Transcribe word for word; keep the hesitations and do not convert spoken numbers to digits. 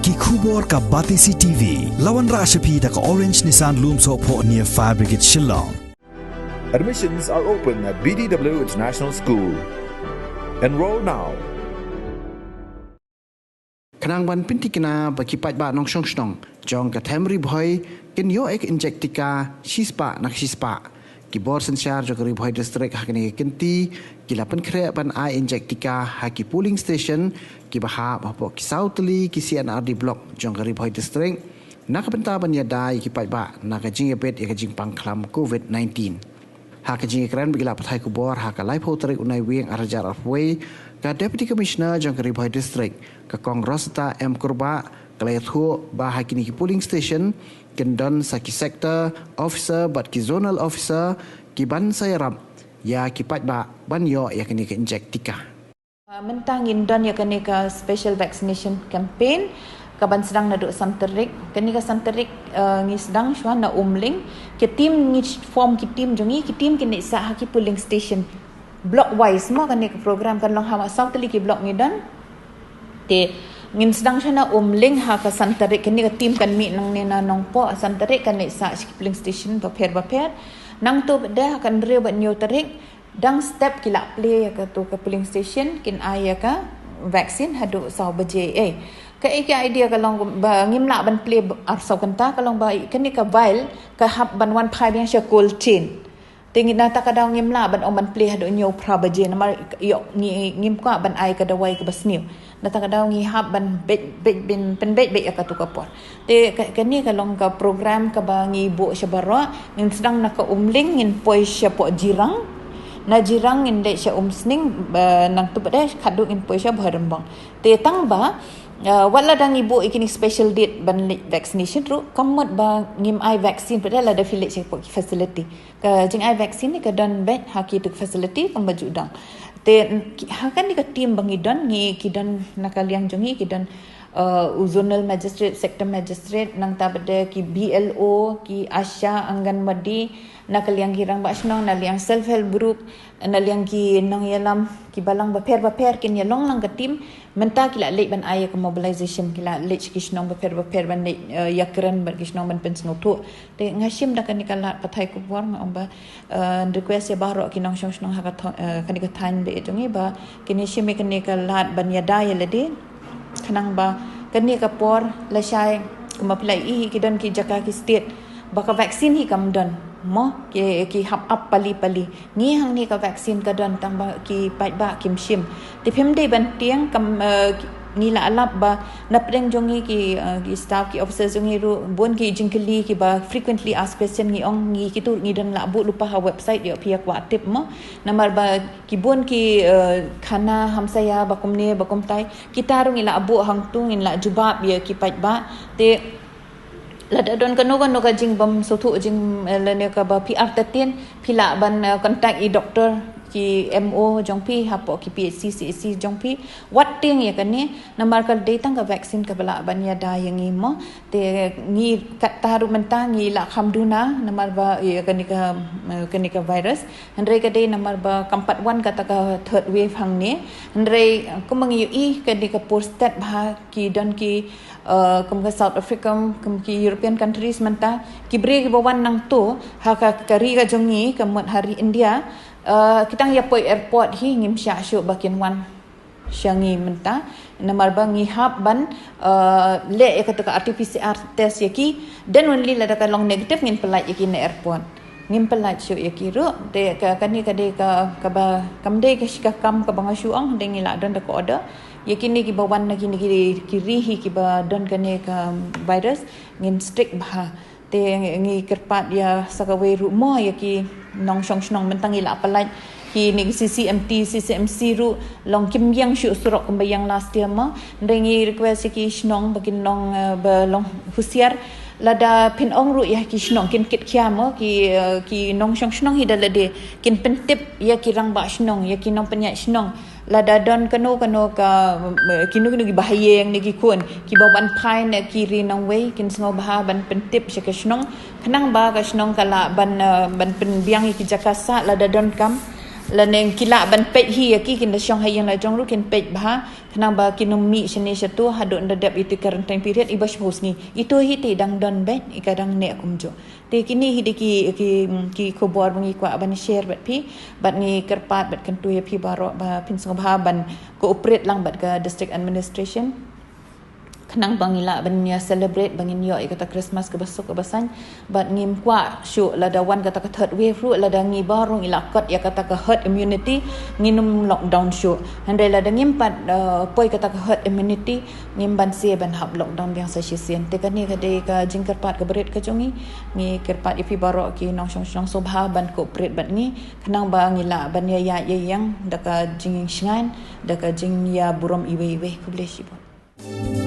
Ki khubor ka Batesi T V. La wanrah sha phi da ka Orange Nissan Lumsohphoh near Fire Brigade Shillong. Admissions are open at B D W International School. Enroll now. Khnang ban pyntikna ba ki paidbah nongshong shnong jong ka them Ri Bhoi kin ïoh ek injek tika shispah na shispah. Ki bor synshar jong ka Ri Bhoi District ha kane ka kynti ki la pynkhreh ban ai injek tika ha ki polling station kiba hap hapoh ki saw tylli ki C and R D block jong ka Ri Bhoi District na ka bynta ban ïada ïa ki paidbah na ka jingïabit ïa ka jingpang khlam COVID nineteen. Ha ka jingïakren bad ki lad pathai khubor ha ka laiphew tarik u Naiwieng arhajar arphew wei, ka Deputy Commissioner jong ka Ri Bhoi District, ka Kong Rosetta M Kurbah, ka la ïathuh ba ha kine ki polling station kin don sa ki sector officer bad ki zonal officer kiban sa ïarap ïa ki paidbah ban ïoh ïa kine ki injek tika. Mynta ngin don ïa kane ka special vaccination campaign kaban sdang naduh san tarik. Kane ka san tarik ngi sdang shuwa na Umling. Ki team ngi form ki team jong ngi, ki team kin leit sah ha ki polling station block wise mo. Kane ka program kan long ha ma saw tylli ki block ngi don. Te ngin sdang shuwa na Umling ha ka san tarik. Kane ka team kan mih nangne na Nongpoh, san tarik kan leit sah sha ki polling station bapher bapher. Nangta pat de ha ka hynriew bad hynñiew tarik dang step ki la plie ïa katu ka polling station, kin ai ïa ka vaccine haduh saw baje. Eh, ka idea ka long ba ngim lah ban plie arphew saw kynta, ka long ba kane ka vial ka hap ban wan phai biang sha cold chain. Te ngi, nangta ka daw ngim lah ban ong ban plie haduh hynñiew phra baje, namar ïoh ngi, ngim kwah ban ai ka dawai kaba sniew. Nangta ka daw ngi hap ban beit beit, ban pynbeit beit ïa katu ka por. Te kane ka long ka program kaba ngi buh sha baroh. Ngin sdang na ka Umling, ngin poi shapoh Jirang. Na Jirang ngin leit sha Umsning, nangta pat de khatduh ngin poi sha Bhoirymbong. Te tang ba wat la dang ngi buh ïa kine special date ban leit vaccination ruh, kam mut ba ngim ai vaccine pat de lada phi leit shapoh ki facility. Ka jingai vaccine ne ka don beit ha kitu ki facility kumba ju dang. Te ha kane ka team ba ngi don, ngi ki don na ka liang jong ngi ki don u zonal magistrate, sector magistrate, nangta pat de ki B L O, ki ASHA, Anganwadi, na ka liang ki rangbah shnong, na liang self help group, na liang ki nongïalam, ki balang bapher bapher kin ïalong lang ka team. Mynta ki la leit ban ai ïa ka mobilization, ki la leit sha ki shnong bapher bapher ban leit ïakren bad ki shnong ban pynsngewthuh. Te nga shim da kane ka lad pathai khubor nga ong ba request ïa baroh ki nongshong shnong ha kane ka thaiñ ba jong ngi ba kin ïa shim ïa kane ka lad ban ïada ïa lade. Khnang ba kane ka por lashai kumba phi la ïohi ki don ki jaka ki state ba ka vaccine hi kam don mo, ki hap ap pali pali. Ngi hangne ka vaccine ka don tang ba ki paidbah kim shim. Te phim dei ban tieng kam, ngi la lap ba na pdeng jong ngi ki staff, ki officers jong ngi ruh bun ki jingkylli kiba frequently asked question ngi ong, ngi kitu ngi don la buh lypa ha website, ïoh phi ïa kwah tip mo. Namar ba ki bun ki khana hamsaïa ba kumne ba kumtai, kita ruh ngi la buh hangtu, ngin la jubab ïa ki paidbah. Te lada don kano kano ka jingbym sngewthuh jing, lane kaba phi artatien, phi lah ban contact ïa doktor, ki M O jong phi hapoh ki P H C, C H C jong phi. Wat tieng ïa kane, namar ka dei tang ka vaccine kaba lah ban ïada ïa ngi mo. Te ngi katta ruh mynta ngi la kham duna namar ba ïa kane ka, kane ka virus. Hynrei ka dei namar ba kam pat wan kata ka third wave hangne. Hynrei kumba ngi ïohi kane ka por stet ba ki don ki kum ka South Africa, kum ki European countries mynta, ki briew kiba wan nangto ha ka ri ka jong ngi, ka mut ha ri India, ki dang ïa poi airport hi, ngim shah shuh ba kin wan sha ngi mynta. Namar ba ngi hap ban leh ïa kata ka R T P C R test ïa ki, then only lada ka long negative ngin pyllait ïa ki na airport. Ngim pyllait shuh ïa ki ruh. Te kane ka dei ka, kaba kam dei ka shikakam kaba nga shu ong, dei ngi la don da ka order. Ïa kine kiba wan na kine ki ri hi kiba don kane ka virus ngin strict bha. Te ngi kyrpad ïa sa kawei ruh mo ïa ki nongshong shnong, mynta ngi la pyllait kine ki C C M T, C C M C ruh long kim ïeng shuh surok kumba ïeng last year mo. Hynrei ngi request ïa ki shnong ba kin long, ba long husiar. Lada phin ong ruh ïa ki shnong kin kit khia mo, ki, ki nongshong shnong hi da lade kin pyntip ïa ki rangbah shnong, ïa ki nongpynïaid shnong. Lada don kano kano ka, kino kino kiba ha ïing ne ki khun kiba wan phai na ki ri nongwei, kin sngewbha ban pyntip sha ka shnong. Khnang ba ka shnong ka lah ban, ban pynbiang ïa ki jaka sah lada donkam. Lane ki lah ban peit hi ïa ki, kin da shong ha ïing la jong ruh kin peit bha, khnang ba kin ym mih shane shato haduh ynda dep ïa ki quarantine period iba shiphew sngi. Ito hi te dang don beit, i ka dang neh kumjuh. Te kine hi dei ki, ki, ki khubor ba ngi kwah ban share bad phi, bad ngi kyrpad bad kyntu ïa phi baroh ba phin sngewbha ban cooperate lang bad ka district administration. Khnang ba ngi lah ban ïa celebrate, ba ngin ïoh ïa kata Christmas kaba suk kaba saiñ. Bad ngim kwah shuh lada wan kata ka third wave ruh, lada ngi baroh ngi la kot ïa kata ka herd immunity, ngin ym lockdown shuh. Hynrei lada ngim pat, uh, poi kata ka herd immunity, ngim banse ban hap lockdown biang sa shisien. Te kane ka dei ka jingkyrpad kaba rit ka jong ngi. Ngi kyrpad ïa phi baroh ki nongshong shnong sngewbha ban cooperate bad ngi, khnang ba ngi lah ban ïa ïaid ïa ïeng da ka jingshngaiñ, da ka jingïaburom iwei iwei. Khublei shibun.